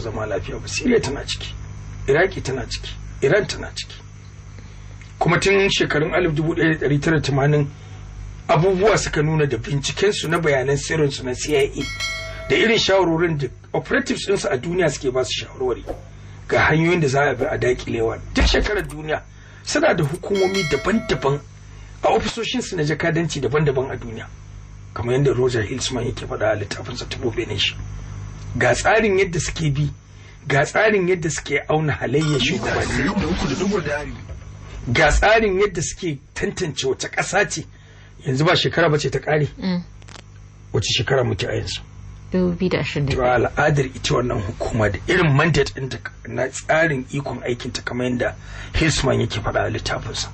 Zama lafiya ba. Syria tana ciki, Iraki tana ciki, Iran tana ciki. Kuma tun shekarun 1980 abubuwa suka nuna da bincikensu na bayanan sirrinsu na CIA da irin shawarorin da operatives ɗinsu a duniya suke ba su shawarwari ga hanyoyin da za a bi a dakilewa. Duk shekarar duniya suna da hukumomi daban-daban a ofisoshinsu na jakadanci daban-daban a duniya, kamar yadda Roger Hilsman yake faɗa a littafinsa ta Nation. Ga tsarin yadda suke bi, ga tsarin yadda suke auna halayyar shugabanni, ga tsarin yadda suke tantance wace ƙasa ce. Yanzu ba shekara ba ce ta ƙare? Wace shekara muke a yanzu? 2025. To, al'adar ita wannan hukuma da irin mandate ɗinta na tsarin ikon aikinta, kamar yadda Hilsman yake faɗa a littafinsa,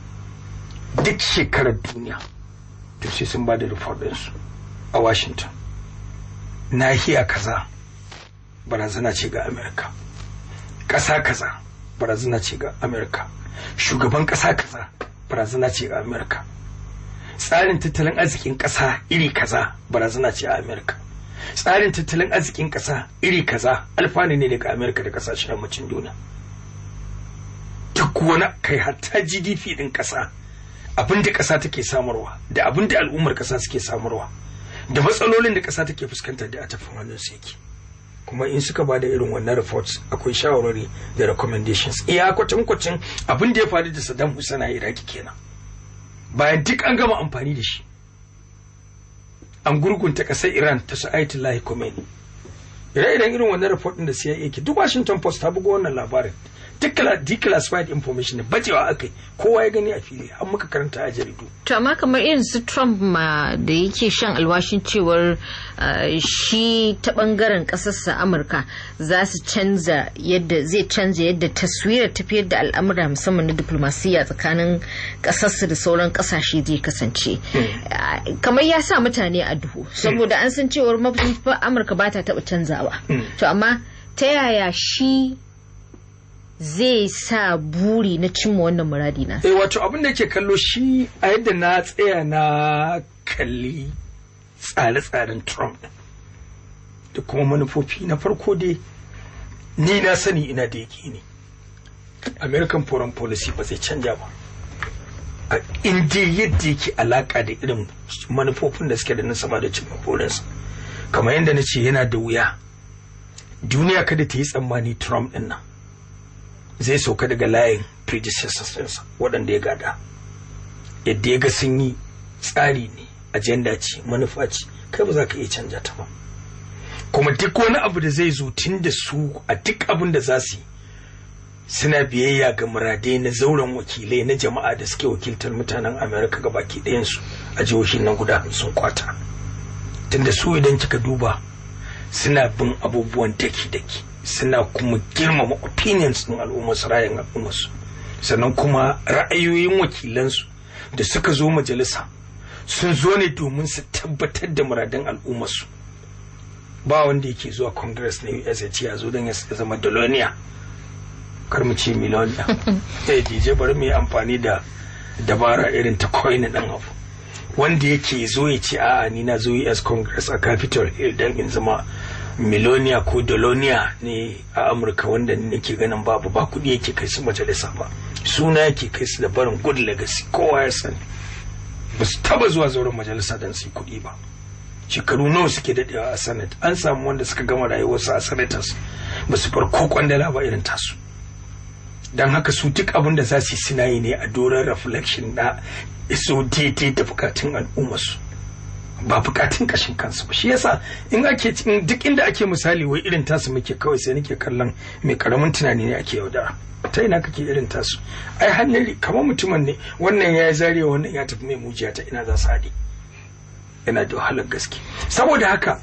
duk shekarar duniya to sai sun ba da report ɗinsu a Washington: nahiya kaza barazana ce ga Amerika, ƙasa kaza barazana ce ga Amerika, shugaban ƙasa kaza barazana ce ga Amerika, tsarin tattalin arzikin ƙasa iri kaza barazana ce a Amerika, tsarin tattalin arzikin ƙasa iri kaza alfanu ne daga Amerika da ƙasashen yammacin duniya. Duk wani kai, hatta GDP ɗin ƙasa, abin da ƙasa take samarwa da abin da al'ummar ƙasa suke samarwa da matsalolin da ƙasa take fuskanta, da a tafin hannun su yake. Kuma in suka ba da irin wannan reports, akwai shawarwari da recommendations. Iya kwatankwacin abin da ya faru da Saddam Hussein a Iraki kenan. Bayan duk an gama amfani da shi, an gurgunta ƙasar Iran ta su Ayatollah Khomeini, ire-iren irin wannan report din da CIA ke, duk Washington Post ta buga wannan labarin, duk declassified information ne, bajewa akai, kowa ya gani a fili, an muka karanta a jaridu. To, amma kamar irin su Trump ma da yake shan alwashin cewar shi ta bangaren kasarsa Amurka za su canza yadda zai canza yadda taswirar tafiyar da al'amura, musamman na diplomasiya tsakanin kasarsa da sauran kasashe zai kasance. Kamar ya sa mutane a duhu, saboda an san cewar Amurka ba ta taba canzawa. To, amma ta yaya shi zai sa buri na cimma wannan muradi na? Eh, wato abin da yake kallo shi, a yadda na tsaya na kalli tsare-tsaren Trump da kuma manufofi, na farko dai ni na sani, ina da ne American foreign policy ba zai canja ba a inda yadda yake alaka da irin manufofin da suke da nasaba da cimma burinsa. Kamar yadda na ce, yana da wuya duniya kada ta yi tsammani Trump din nan zai sauka daga layin predecessors ɗinsa waɗanda ya gada. Yadda ya ga sun yi, tsari ne, agenda ce, manufa ce, kai ba za ka iya canja ta ba. Kuma duk wani abu da zai zo, tun da su a duk abin da za su yi suna biyayya ga muradai na zauren wakilai na jama'a da suke wakiltar mutanen Amerika ga baki ɗayansu a jihohin nan guda 50 kwata. Tunda su, idan kika duba, suna bin abubuwan daki-daki, suna kuma girmama opinions ɗin al'ummarsu, ra'ayin al'ummarsu, sannan kuma ra'ayoyin wakilansu da suka zo majalisa sun zo ne domin su tabbatar da muradan al'ummarsu. Ba wanda yake zuwa Congress na US ya ce ya zo don ya zama billionaire, kar mu ce millionaire. Eh DJ, bari mu yi amfani da dabara irin ta coin ɗin abu. Wanda yake zo ya ce, "A'a, ni na zo US Congress a Capitol Hill don in zama millionaire ko billionaire ne a Amurka," wanda ni nake ganin babu, ba kuɗi yake kai su majalisa ba, suna yake kai su da barin good legacy. Kowa ya sani ba su taba zuwa zauren majalisa don su yi kuɗi ba. Shekaru nawa suke daɗewa a Senate? An samu wanda suka gama rayuwarsu a senators ba su bar ko kwandala ba irin tasu. Don haka su duk abin da za su yi, suna yi ne a doron reflection na iso daidai da bukatun al'ummarsu, ba bukatun kashin kansu ba. Shi yasa in ake duk inda ake misali wai irin tasu muke, kawai sai nake kallon mai karamin tunani ne ake yaudara. Ta ina kake irin tasu? Ai hannun kamar mutumin ne, wannan ya yi zariya, wannan ya tafi mai mujiya, ta ina za su haɗe? Yana da wahalar gaske. Saboda haka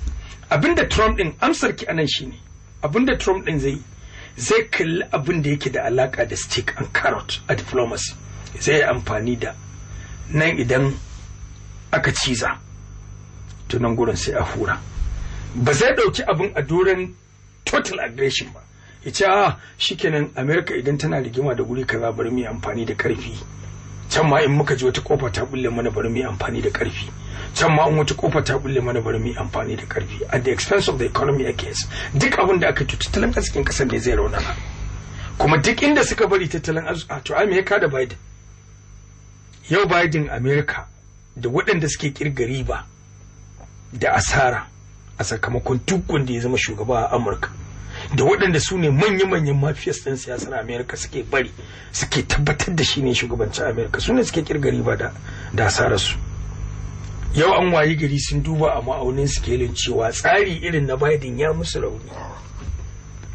abinda Trump din, amsar ki anan shine, abinda Trump din zai zai kalli abin da yake da alaka da stick and carrot a diplomacy. Zai yi amfani da nan, idan aka ciza to nan gurin sai a hura. Ba zai ɗauki abin a doron total aggression ba, ya ce, "A shikenan, America idan tana rigima da guri kaza, bari mu yi amfani da karfi can ma. In muka ji wata kofa ta bulle mana, bari mu yi amfani da karfi can." Can ma an wata kofa ta bulle mana, bari mu yi amfani da karfi at the expense of the economy ake yin. Duk abin da aka yi, tattalin arzikin kasar ne zai raunana. Kuma duk inda suka bari tattalin arziki, to ai me ya kada Biden? Yau Biden, America da waɗanda suke kirga riba da asara a sakamakon duk wanda ya zama shugaba a Amurka, da waɗanda su ne manya-manyan mafiyas ɗin siyasar Amerika suke bari suke tabbatar da shi ne shugabancin Amerika, su ne suke kirga riba da asararsu. Yau an wayi gari sun duba a ma'aunin sikelin cewa tsari irin na Biden ya musu rauni.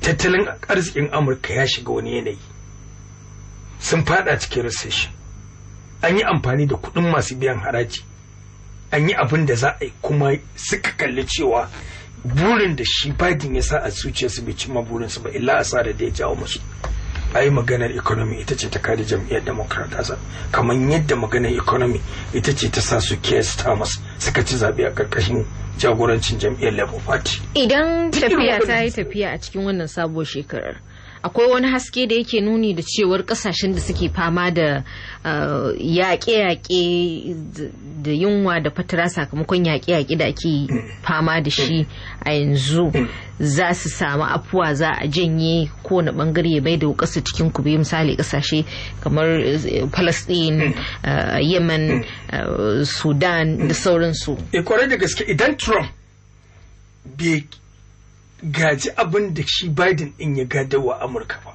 Tattalin arzikin Amurka ya shiga wani yanayi, sun fada cikin recession. An yi amfani da kuɗin masu biyan haraji, an yi abin da za a yi, kuma suka kalli cewa burin da shi Biden ya sa a zuciyarsu bai cimma burinsu ba, illa asara da ya jawo musu. Ai maganar economy ita ce ta kare jam'iyyar Democrat, kamar yadda maganar economy ita ce ta sa su Keir Starmer suka ci zaɓe a ƙarƙashin jagorancin jam'iyyar Labour Party. Idan tafiya ta yi tafiya a cikin wannan sabuwar shekarar, akwai wani haske da yake nuni da cewar kasashen da suke fama da yaƙe-yaƙe da yunwa da fatara sakamakon yaƙe-yaƙe da ake fama da shi a yanzu za su samu afuwa, za a janye kowane bangare ya bai da wukarsa cikin kube, misali kasashe kamar Palestine, Yemen, Sudan da sauransu? Kwarai da gaske, idan Trump bai gaji abin da shi Biden din ya gadawa Amurka ba,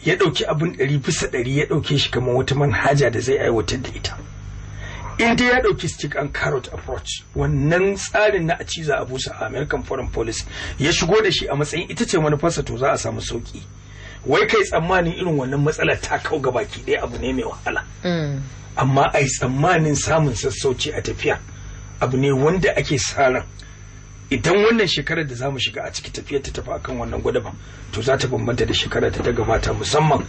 ya ɗauki abin 100% ya ɗauke shi kamar wata manhaja da zai aiwatar da ita, in dai ya ɗauki stick and carrot approach, wannan tsarin na a ciza a busa a American foreign policy, ya shigo da shi a matsayin ita ce manufarsa, to za a samu sauki. Wai kai tsammanin irin wannan matsalar ta kau gabaki ɗaya abu ne mai wahala, amma ai tsammanin samun sassauci a tafiya abu ne wanda ake sa ran idan wannan shekarar da zamu shiga a ciki tafiyar ta tafi akan wannan gwadaban, to za ta bambanta da shekarar ta gabata. Musamman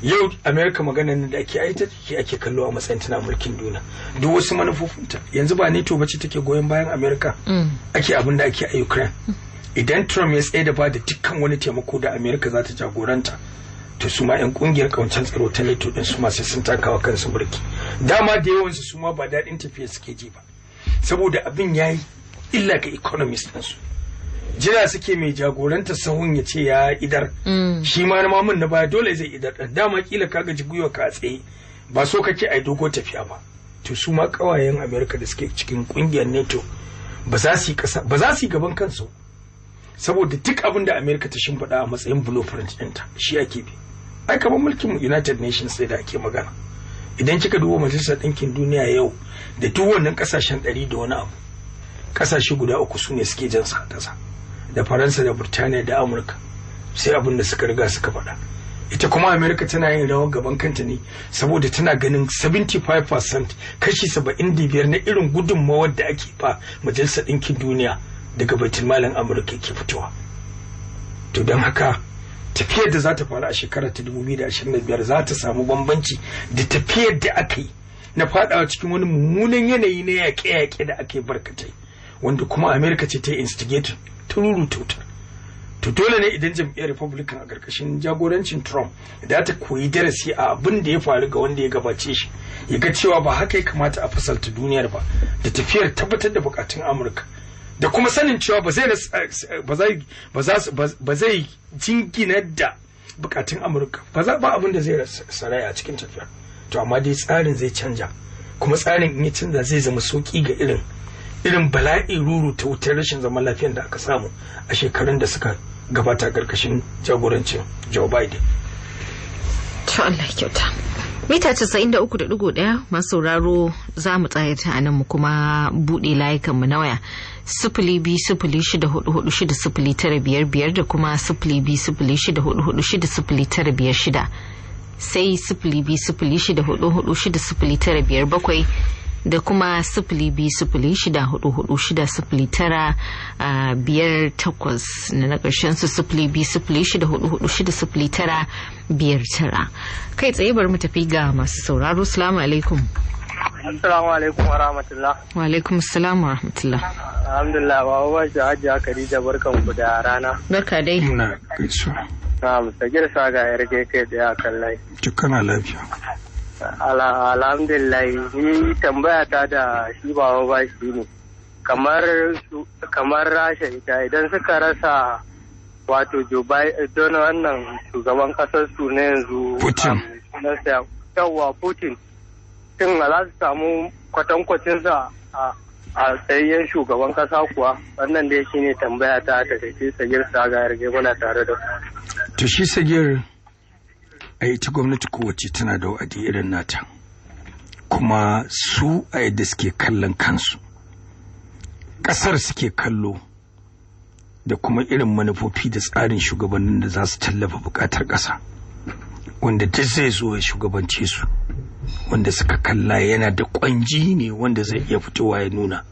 yau America, maganar da ake aita take ake kallo a matsayin tana mulkin duniya, duk wasu manufofinta. Yanzu ba NATO bace take goyon bayan America ake abin da ake a Ukraine? Idan Trump ya tsaye da ba da dukkan wani taimako da America za ta jagoranta, to su ma yan kungiyar kawancen tsaro ta NATO din su ma sai sun takawa kansu burki. Dama da yawansu su ma ba daɗin tafiya suke ji ba, saboda abin yayi illa ga economist ɗinsu. Jira suke mai jagoranta sahun ya ce ya idar, shi ma na mamun na baya dole zai idar ɗan. Dama kila ka gaji, gwiwa ka tsaye, ba so kake ai dogo tafiya ba. To su ma kawayen America da suke cikin kungiyar NATO ba za su yi kasa, ba za su yi gaban kansu, saboda duk abin da America ta shimfiɗa a matsayin blueprint ɗinta shi ake bi. Ai kamar mulkin United Nations sai da ake magana, idan kika duba Majalisar Ɗinkin Duniya yau, da duk wannan ƙasashen ɗari da wani abu, kasashe guda uku su ne suke jan sa kasa, da Faransa da Burtaniya da Amurka, sai abin da suka riga suka faɗa. Ita kuma Amerika tana yin rawar gaban kanta ne, saboda tana ganin 75%, kashi 75 na irin gudunmawar da ake ba Majalisar Ɗinkin Duniya daga baitulmalin Amurka ke fitowa. To don haka tafiyar da za ta faru a shekarar ta 2025 za ta samu bambanci da tafiyar da aka yi na fadawa cikin wani mummunan yanayi na yaƙe-yaƙe da aka yi barkatai, wanda kuma Amerika ce ta instigate ta ruruta wutar. To dole ne idan jam'iyyar Republican a ƙarƙashin jagorancin Trump da ta koyi darasi a abin da ya faru ga wanda ya gabace shi, ya ga cewa ba haka ya kamata a fasalta duniyar ba, da tafiyar tabbatar da bukatun Amurka, da kuma sanin cewa ba zai jinginar da bukatun Amurka ba, za ba abin da zai saraya a cikin tafiyar. To amma dai tsarin zai canja, kuma tsarin in ya canza zai zama sauki ga irin bala'i ruru ta wutar rashin zaman lafiyar da aka samu a shekarun da suka gabata karkashin jagorancin Joe Biden. To Allah kyauta. Mita 93.1, masu sauraro, za mu tsaya ta anan mu kuma buɗe layukanmu na waya 02064460955 da kuma 02064460956, sai 02064460957 da kuma 02064460958, na ƙarshen su 02064460959. Kai tsaye bari mu tafi ga masu sauraro. Salamu alaikum. Assalamu alaikum wa rahmatullah. Wa alaikum assalam wa rahmatullah. Alhamdulillah, baba ba shi, Hajiya Khadija, barkan ku da rana. Barka dai. Muna gaisuwa. Na'am, Sagir Saga ya rage kai tsaye a kan layi. Kana lafiya? Alhamdulillah, ni tambaya ta da shi baba ba shi ne. Kamar Rasha ita idan suka rasa wato Joe Biden don wannan shugaban kasar su na yanzu Putin. Yawwa, Putin. Shin za su samu kwatankwacinsa a tsayayyen shugaban kasa kuwa? Wannan dai shine tambaya ta ta tafi. Sagir Saga Yarge, muna tare da ku. To shi Sagir, a ita gwamnati kowace tana da wa'adi irin nata, kuma su a yadda suke kallon kansu, ƙasar suke kallo da kuma irin manufofi da tsarin shugabannin da za su tallafa buƙatar ƙasa, wanda duk zai zo ya shugabance su, wanda suka kalla yana da ƙwanji ne, wanda zai iya fitowa ya nuna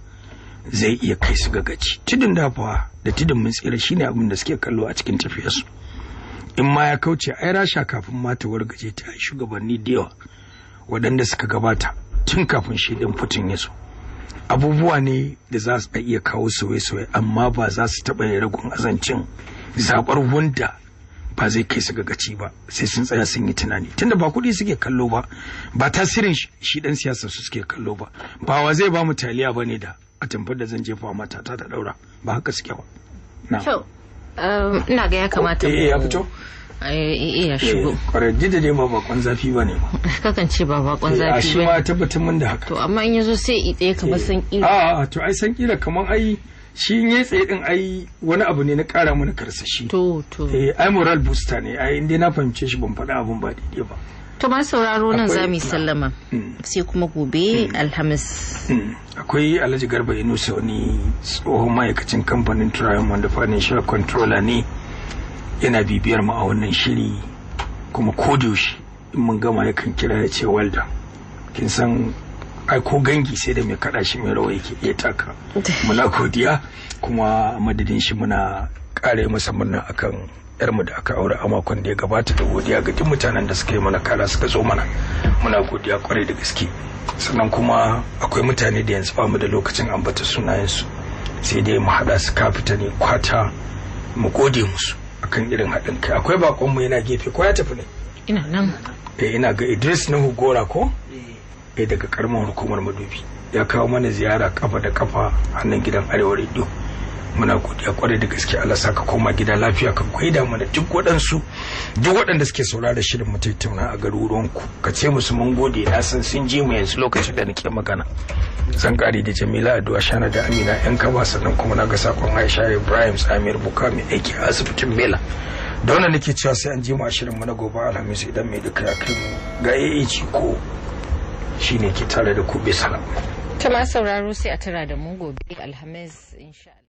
zai iya kai su ga gaci, tudun dafawa da tudun mun tsira, shine abin da suke kallo a cikin tafiyarsu. In ma ya kauce, ai Rasha kafin ma ta wargaje ta yi shugabanni da yawa waɗanda suka gabata tun kafin shi ɗin Putin ya zo. Abubuwa ne da za su iya kawo sauye-sauye, amma ba za su taɓa yin ragon azancin zaɓar wanda ba zai kai su ga gaci ba, sai sun tsaya sun yi tunani, tunda ba kuɗi suke kallo ba, ba tasirin shi ɗan siyasa su suke kallo ba, ba wa zai ba mu taliya ba ne da a tamfar da zan jefa mata ta ta ɗaura, ba haka suke ba na. To, ina ga ya kamata Eh, ya fito? Eh, ya shigo. Kwarai, duk da dai ba bakon zafi ba ne ba. Kakan ce ba bakon A zafi shi ba. ma tabbatar mun da haka. To amma in yazo sai i tsaye kamar san kira. A to ai san kila kamar ai shi in ya tsaye din, ai wani abu ne na kara mana karsashi. To. Eh, ai moral booster ne ai, inda na fahimce shi, ban faɗa abun ba daidai ba. To ma sauraro, nan za mu yi sallama. Mm. Sai kuma gobe Alhamis. Akwai Alhaji Garba Inusa, wani tsohon ma'aikacin kamfanin Triumph wanda financial controller ne, yana bibiyar mu a wannan shiri, kuma yaushe in mun gama yakan kira ya ce well done. Kin san ai ko gangi sai da mai kada shi mai rawa yake iya taka. Muna godiya, kuma a madadin shi muna ƙara yi masa murna akan yarmu da aka aure a makon da ya gabata, da godiya ga duk mutanen da suka yi mana kara suka zo mana. Muna godiya kwarai da gaske. Sannan kuma akwai mutane da yanzu ba mu da lokacin ambata sunayensu, sai dai mu haɗa su kafita ne kwata mu gode musu akan irin haɗin kai. Akwai bakonmu yana gefe, ko ya tafi ne? Ina nan. Eh, ina ga Idris Nuhu Gora ko eh, daga karamar hukumar Madobi, ya kawo mana ziyara kafa da kafa a nan gidan Arewa Radio. Muna godiya kwarai da gaske. Allah saka koma gida lafiya, ka gaida mana duk waɗansu, duk waɗanda suke saurara shirin mu tattauna a garuruwan ku, ka ce musu mun gode. Na san sun ji mu yanzu lokacin da nake magana. Zan kare da Jamila Addu'a Shana da Amina yan kaba. Sannan kuma na ga sakon Aisha Ibrahim Samir Buka, mai aiki a asibitin Mela. Da wannan nake cewa sai an ji mu a shirin mu na gobe Alhamis idan mai duka ya kai mu. Ga AAG ko shine ke tare da ku. Bai salam. Ta ma sauraro, sai a tara da mu gobe Alhamis insha Allah.